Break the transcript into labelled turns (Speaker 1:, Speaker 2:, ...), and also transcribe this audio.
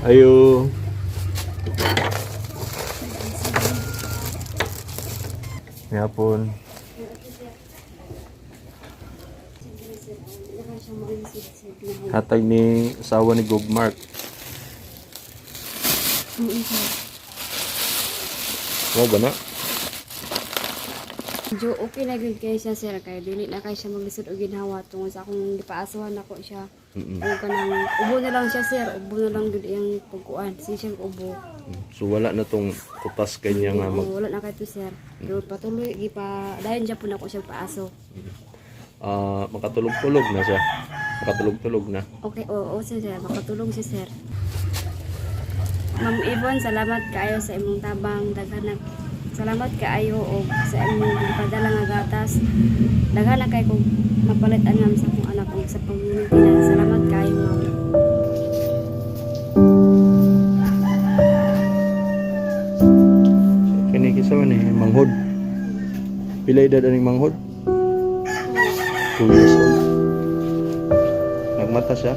Speaker 1: Ayo. Yapon. Hatag ni asawa ni Gob Mark. Wa ba na?
Speaker 2: Medyo okay na gyud kay siya, sir, kay dili na kay siya maglisod og ginhawa tungod sa akong gipaasuhan nako siya. O kanang ubo na lang siya, sir, ubo na lang gyud iyang pagkuan, sige siyang ubo.
Speaker 1: So wala na tong kupas kanya nga mag
Speaker 2: Oo, wala na kay to, sir. Pero patuloy gipa dayon siya po nako siya paaso.
Speaker 1: Ah, makatulog-tulog na siya. Makatulog-tulog na.
Speaker 2: Okay, oo, sir, sir, makatulong si sir. Ma'am Yvonne, salamat kaayo sa imong tabang, daghan na salamat kaayo og sa imong gipadala nga gatas. Daghan na kay kog mapalit-an ngam sa akong anak og sa pagmintina. Salamat kaayo, ma'am.
Speaker 1: Kini kinsa man ni manghod. Pila edad aning manghod? 2 years old. Nagmata siya.